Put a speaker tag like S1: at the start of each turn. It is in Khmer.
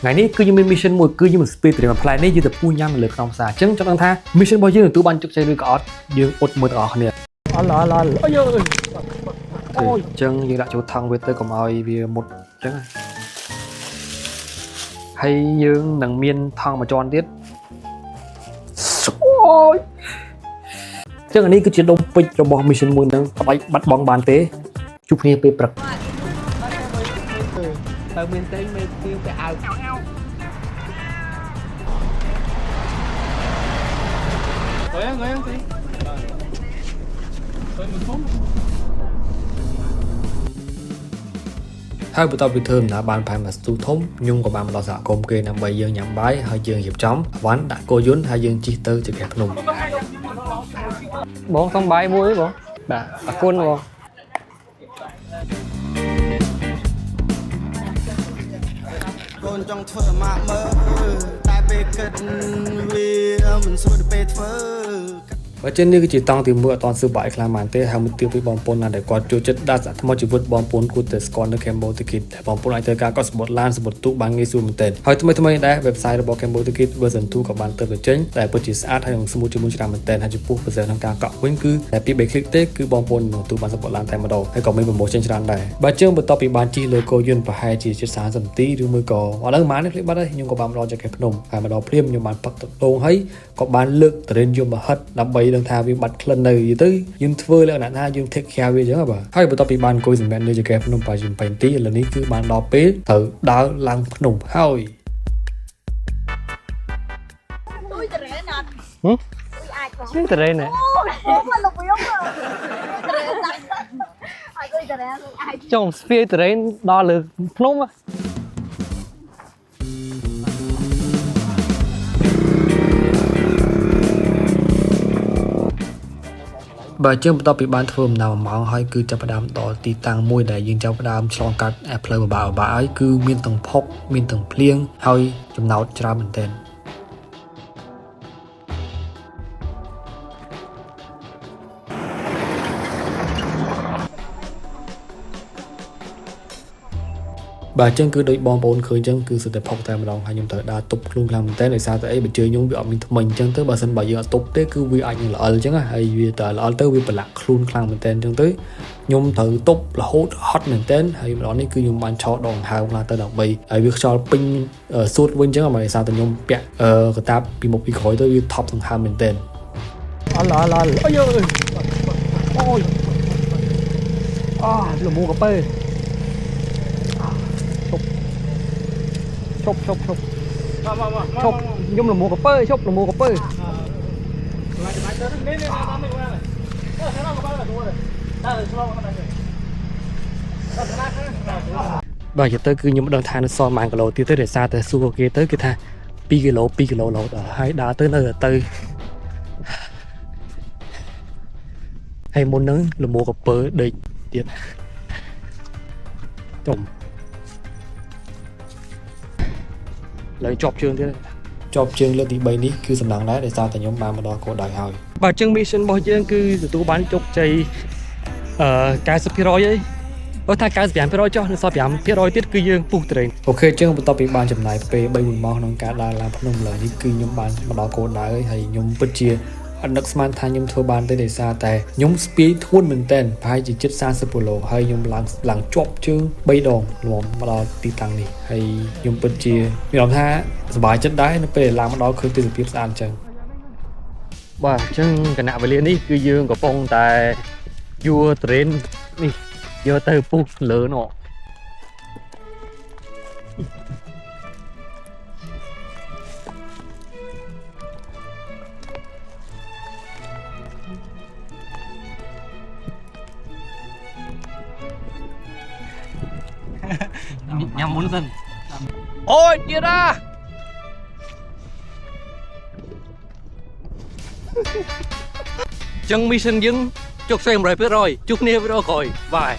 S1: ថ្ងៃនេះគឺយើងមាន mission មួយគឺយើងមកស្ពាយត្រៀមផ្លែនេះយើងទៅពុះញ៉ាំនៅលើខ្នងផ្សារអញ្ចឹងចង់ដឹងថា mission របស់យើងទទួលបានជោគជ័យឬក៏អត់យើងអត់មើលទាំងអស់គ្នា
S2: អល់អល់អល់អូយ
S1: អូយអញ្ចឹងយើងដាក់ចូលថង់វាទៅកុំឲ្យវាមុតអញ្ចឹងហើយយើងនឹងមានថង់មួយជាន់ទៀតអូយអញ្ចឹងអានេះគឺជាដុំពេជ្ររបស់ mission មួយហ្នឹងអត់អាចបាត់បង់បានទេជួបគ្នាពេលព្រឹក
S2: ទៅមានតែមេពីទៅអៅ
S1: ហើយបន្ទាប់ពីធ្វើដំណើរបានប្រហែលមួយស្ទូធំខ្ញុំក៏បានមកដល់សហគមន៍គេដើម្បីយើងញ៉ាំបាយហើយយើងរៀបចំអវ៉ាន់ដាក់គោយន្តហើយយើងជិះទៅចង្កេះភ្នំ
S2: បងសុំបាយមួយបងបាទអរគុណបង
S3: កូនចង់ធ្វើម៉ាក់មើលតែពេលគិតវាមិនស្រួលទៅពេលធ្វើ
S1: បើចឹងនេះគឺជាតង់ទី1អត់តន់សើបាយខ្លាំងបានទេហើយមួយទៀតពីបងប្អូនណាដែលគាត់ចូលចិត្តដាក់ថ្មជីវិតបងប្អូនគួរតែស្គាល់នៅ Cambo Ticket ដែលបងប្អូនអាចធ្វើការកក់សំបុត្រឡានសំបុត្រទូកបានងាយស្រួលមែនទែនហើយថ្មីថ្មីៗដែរ website របស់ Cambo Ticket version 2ក៏បានទៅបញ្ចេញដែលពិតជាស្អាតហើយនិងស្មូតជាងមុនច្រើនមែនទែនហើយចំពោះ version ក្នុងការកក់វិញគឺតែពី3 click ទេគឺបងប្អូននឹងទទួលបានសំបុត្រឡានតែម្ដងហើយក៏មាន promotion ច្រើនដែរបើចឹងបន្ទាប់ពីបានជិះលើគោយន្តប្រហែលជាជិត30នាទីឬមួយក៏អត់ដឹងប៉ុន្មានទេភ្លេចបាត់ហើយខ្ញុំក៏បានមកដល់ចង្កេះភ្នំហើយមកដល់ភ្លាមខ្ញុំបានផឹកទឹកដូងហើយក៏បានលើកតរិនយកមកហិតដើម្បីដឹងថាវាបាត់ក្លិននៅយូរទៅយើងធ្វើលក្ខណៈថាយើង take care វាអញ្ចឹងហ៎បាទហើយបន្ទាប់ពីបានអង្គុយសម្រាប់នៅចង្កេះភ្នំប្រហែលជា20នាទីឥឡូវនេះគឺបានដល់ពេលត្រូវដើរឡើងភ្នំហើយ
S4: ទួយតរ៉េនអត់
S2: ហឹម
S4: ទួយអាចបង
S2: ជឿតរេន
S4: អូមកលវៀមតរ៉េនអាចទួយតរ៉េនអាច
S2: ចុងស្ពាយតរេនដល់លើភ្នំ
S1: បើជាងបន្ទាប់ពីបានធ្វើដំណើរមួយម៉ោងហើយគឺចាប់ផ្ដើមដល់ទីតាំងមួយដែលយើងចាប់ផ្ដើមឆ្លងកាត់អាផ្លូវពិបាកៗហើយគឺមានទាំងផុកមានទាំងភ្លៀងហើយចំណោតច្រើនមែនទែនបាទអញ្ចឹងគឺដូចបងប្អូនឃើញអញ្ចឹងគឺសុទ្ធតែផុកតែម្ដងហើយខ្ញុំត្រូវដើរទប់ខ្លួនខ្លាំងមែនទែនដោយសារតែអីបើជើងខ្ញុំវាអត់មានថ្មិញអញ្ចឹងទៅបើសិនបើយើងអត់ទប់ទេគឺវាអាចនឹងល្អិលអញ្ចឹងណាហើយវាតែល្អិលទៅវាប្រឡាក់ខ្លួនខ្លាំងមែនទែនអញ្ចឹងទៅខ្ញុំត្រូវទប់រហូតហត់មែនទែនហើយម្ដងនេះគឺខ្ញុំបានឆោតដងហើមខ្លះទៅដើម្បីឲ្យវាខ្យល់ពេញសួតវិញអញ្ចឹងមកដោយសារតែខ្ញុំពាក់កតាបពីមុខពីក្រោយទៅវាថប់ដង្ហើមមែនទែន
S2: អល់អល់អល់អូយអូយអាលមូកាពើឈប់ឈប់ឈប់ឈប់ខ្ញុំលមូកាពើឈប់លមូកាពើ
S1: បាទនិយាយទៅគឺខ្ញុំមិនដឹងថានៅសល់ប៉ុន្មានគីឡូទៀតទេដោយសារតែសួរគេទៅគេថា2គីឡូ2គីឡូរហូតដល់ហើយដើរទៅនៅតែទៅហើយមុនហ្នឹងលមួកពើដេកទៀតចំឡើងជាប់ជើងទៀតជាប់ជើងលើកទី3នេះគឺសំណាងដែរដោយសារតែខ្ញុំបានមកដល់គោលដៅហើយ
S2: បាទចឹង mission របស់យើងគឺទទួលបានជោគជ័យអឺ90%អីបើថា95%ចុះនៅសល់5%ទៀតគឺយើងពុះត្រេន
S1: OK ចឹងបន្ទាប់ពីបានចំណាយពេល3 4ម៉ោងក្នុងការដើរឡើងភ្នំឡើយនេះគឺខ្ញុំបានមកដល់គោលដៅហើយខ្ញុំពិតជាអត់នឹកស្មានថាខ្ញុំធ្វើបានទេដោយសារតែខ្ញុំស្ពាយធ្ងន់មែនទែនប្រហែលជាជិត40គីឡូហើយខ្ញុំឡើងឡើងជាប់ជើង3ដងលំមកដល់ទីតាំងនេះហើយខ្ញុំពិតជាមានអារម្មណ៍ថាសប្បាយចិត្តដែរនៅពេលឡើងមកដល់ឃើញទេសភាពស្អាតអញ្ចឹង
S2: បាទអញ្ចឹងគណៈវេលានេះគឺយើងកំពុងតែយួរត្រេននេះយកទៅពុះលើនោះញ៉ាំមុនសិនអូយទៀតអាចឹង mission យើងជោគជ័យ100%ជួបគ្នាវីដេអូក្រោយបាយ